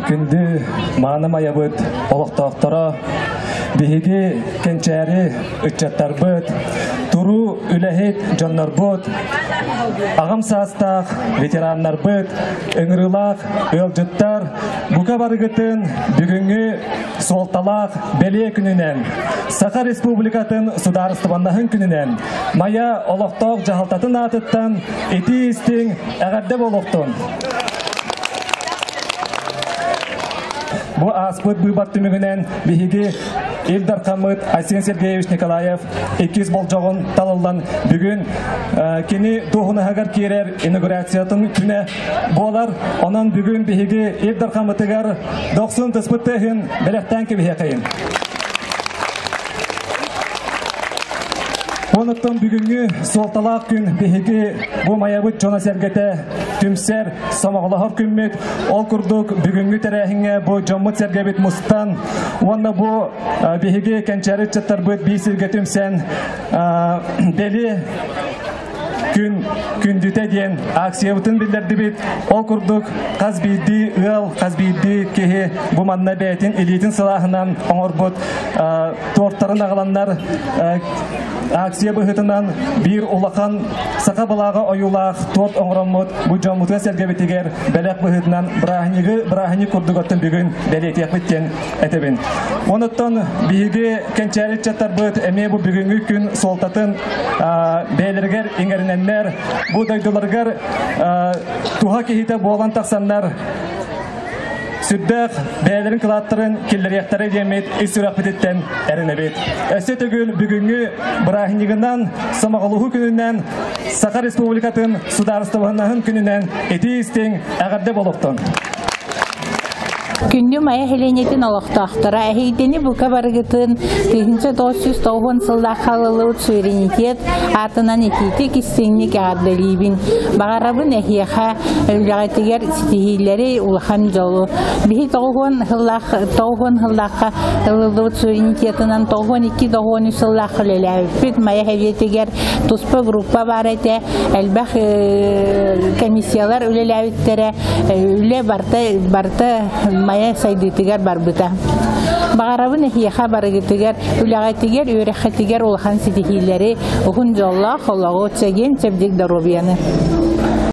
Күндү мааны Майабыт олохтоохторо, биһиги кэнчээри ыччаттарбыт, туруу үлэһит дьоннорбут, аҕам саастаах ветераннарбыт, ыҥырыылаах ыалдьыттар, бука барыгытын бүгүҥҥү суолталаах бэлиэ күнүнэн, Саха Республикатын судаарыстыбаннаһын күнүнэн Майа олохтоох дьаһалтатын аатыттан итии-истиҥ эҕэрдэ буолуохтун! Бу ааспыт быыбар түмүгүнэн биһиги Ил Дархаммыт Айсен Сергеевич Николаев иккис болдьоҕун талыллан бүгүн кини дуоһунаһыгар киирэр инаугурациятын күнэ буолар. Онон бүгүн биһиги Ил Дархаммытыгар дохсун тыспыт тыаһын бэлэхтээн кэбиһиэхэйин. Онуттан бүгүҥҥү суолталаах күн биһиги бу Майабыт дьоно-сэргэтэ түмсэр, сомоҕолоһор күммүт. Ол курдук бүгүҥҥү тэрээһиҥҥэ бу дьоммут-сэргэбит мустан уонна бу биһиги кэнчээри ыччаттарбыт биир сиргэ түмсэн бэлиэ күн күндүтэ диэн акциябытын биллэрдибит. Ол курдук хас биирдии ыал, хас биирдии киһи бу манна бэйэтин илиитин сылааһынан оҥорбут тортарын аҕаланнар акция быһыытынан биир улахан саха былааҕа ойуулаах торт оҥороммут бу дьоммутугар сэргэбитигэр бэлэх быһыытынан бырааһынньыгы бырааһынньык курдук оттон бүгүн бэлиэтиэхпит диэн этэбин. Онуттан биһиги кэнчээри ыччаттарбыт эмиэ бу бүгүҥҥү күн суолтатын бэйэлэригэр иҥэринэннэр, бу дойдуларыгар туһа киһитэ буолан тахсаннар сүрдээх бэйэлэрин кылааттарын киллэриэхтэрэ диэммит ис сүрэхпититтэн эрэнэбит. Өссө төгүл бүгүҥҥү бырааһынньыгынан, сомоҕолоһуу күнүнэн, Саха Республикатын судаарыстыбаннаһын күнүнэн итии-истиҥ эҕэрдэ буолуохтун! Күндү Майа нэһилиэнньэтин олохтоохторо, эһигини бука барыгытын 1990 сыллаах халыллыбыт суверенитет аатынан итиитик истиҥник эҕэрдэлиибин. Баҕарабын эһиэхэ үлэҕитигэр ситиһиилэри, улахан дьолу. Биһи тоҕуһуон сыллаах тоҕуһуон сыллаахха ылыллыбыт суверенитетынан тоҕуһуон икки тоҕуһуон үс сыллаахха үлэлээбиппит. Майа Сэбиэтигэр туспа группа баар этэ. Элбэх комиссиялар үлэлээбиттэрэ. Үлэ барыта барыта Майа сайдыытыгар барбыта. Баҕарабын эһиэхэ барыгытыгар, үлэҕитигэр, үөрэххитигэр улахан ситиһиилэри, уһун дьоллоох олоҕу, чэгиэн чэбдик доруобуйаны.